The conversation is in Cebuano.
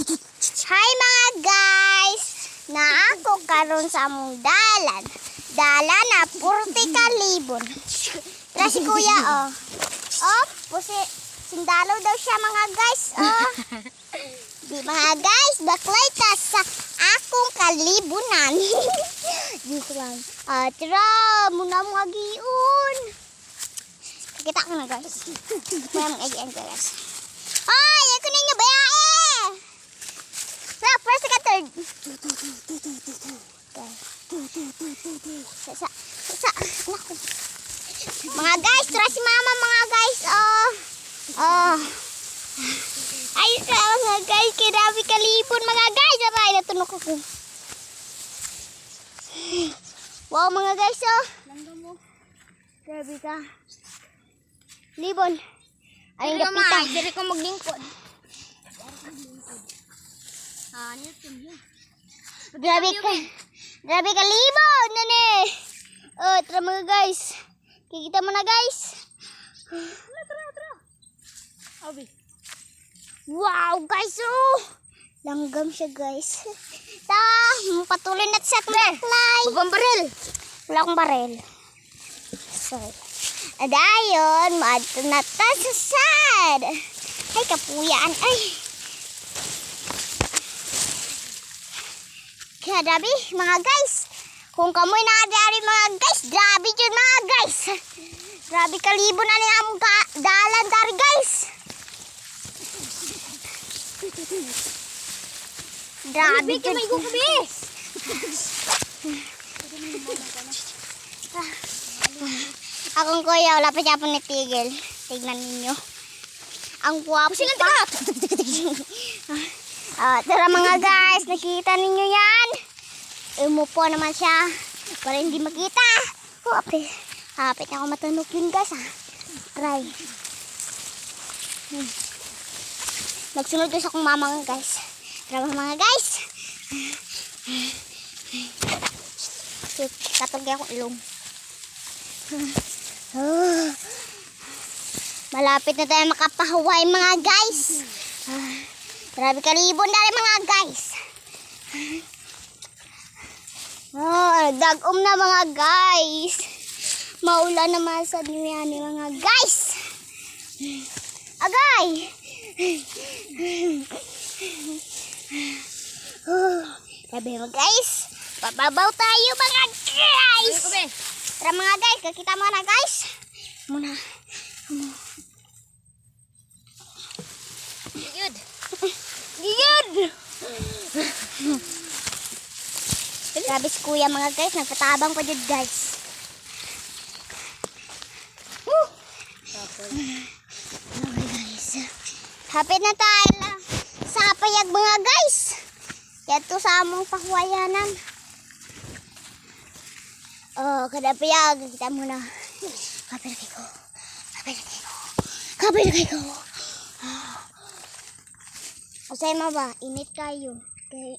Hi, mga guys! Naa ko karon sa among dalan. Dalan na purti kalibon. Tara si kuya, oh. Oh, pusi. Sindalo daw siya, mga guys, oh. Di, mga guys, baklay ta sa akong kalibunan. Joke lang. Ah, tara, muna mga giun. Kita ko na, guys. Muna mga agian, guys. Ay, ako ninyo bayae! Sa first, second, third. Okay. Sa, naku. Mga guys, tara si mama, mga guys, oh. Oh. Ay, sa mga guys, grabe kalipon, mga guys. Aray, natunok ako. Wow, mga guys, oh. Langgam mo. Grabe ka. Libon. Ay, Diri ka, gapita. ma. Diri ka maglingkod. Ah, ano yun? Grabe ka. Grabe ka libon, nani. Oh, tara, mga guys. Kikita mo na, guys. Tara, tara, tara. Abi. Wow, guys, oh. Langgam siya, guys. Ta, patuloy na sa atong baklay. Babang baril. Wala akong baril. Sorry. Adayon, maadto na ta sa sad. Ay, kapuyaan. Ay. Kaya grabe, mga guys. Kung kamoy na dari, mga guys, grabe yun, mga guys. Grabe kalibo na ni among ka dalan dari, guys. Grabe Abi, jud. may gukabi. Akong kuya, wala pa siya po nitigil. Tignan ninyo. Ang gwapo pa. Ah, tara, mga guys, nakita ninyo yan. Umupo naman siya para hindi makita. Oh, apit. Apit na ako matunok yun, guys, ah. Try. Nagsunod ko sa akong mama, guys. Tara, mga guys. Katulog akong ilong. Oh. Malapit na tayo makapahuway, mga guys. Ah, grabe kalibon na rin, mga guys. Oh, dagom na, mga guys. Maulan naman sa niyan, mga guys. Agay! Oh, sabi mo, guys, pababaw tayo, mga guys. Kabi. Tara, mga guys, kakita mo na, guys. Muna. Giyod. Giyod! Grabe si kuya, mga guys, nagpatabang pa dyan, guys. Woo! Okay, guys. Hapit na tayo lang sa payag, mga guys. Yato sa among pahuwayanan. Oh, kada payag, kita mo na. Kapil kay ko. Kapil kay ko. Kapil kay ko. Usay mo ba? Init kayo. Kay